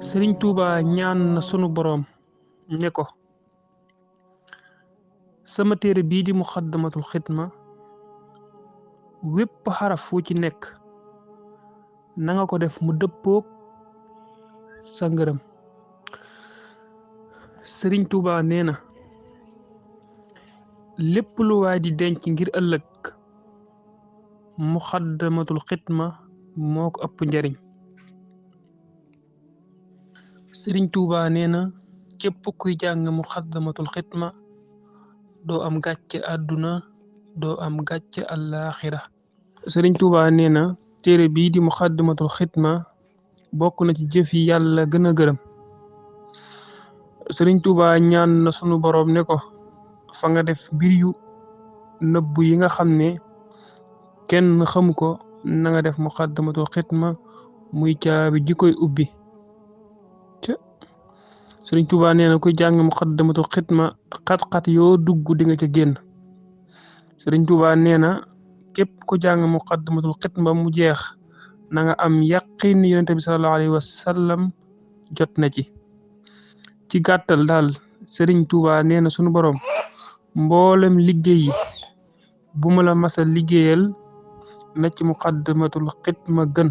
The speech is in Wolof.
Sëriñ Tuuba ñaan na sunu boroom ne ko sama téere bii di muxaddamatul xidma wépp xaraf wu ci nekk na nga ko def mu dëppoog sa ngërëm. Sëriñ Tuuba nee na lépp lu waay di denc ngir ëllëg muxaddamatul xidma moo ko ëpp njariñ. Sëriñ Tuuba nee na képp kuy jàng muxaddamatul xidma doo am gàcce àdduna doo am gàcce àllaaxira. Sëriñ Tuuba nee na téere bii di muxaddamatul xidma bokk na ci jëf yi yàlla gën a gërëm. Sëriñ Tuuba ñaan na sunu boroom ne ko fa nga def mbir yu nëbb yi nga xam ne kenn xamu ko na nga def muxaddamatul xidma muy caabi ji koy ubbi. Sëriñ Tuuba nee na kuy jàng muxaddamatul xidma xat-xat yoo dugg di nga ca génn. Sëriñ Tuuba nee na képp ku jàng muxaddamatul xidma mu jeex na nga am yaqin yonente bi sallallahu alayhi wa sallam jot na ci. Ci gàttal daal Sëriñ Tuuba nee na sunu boroom mboolem liggéey yi bu ma la masa liggéeyal na ci muxaddamatul xidma gën.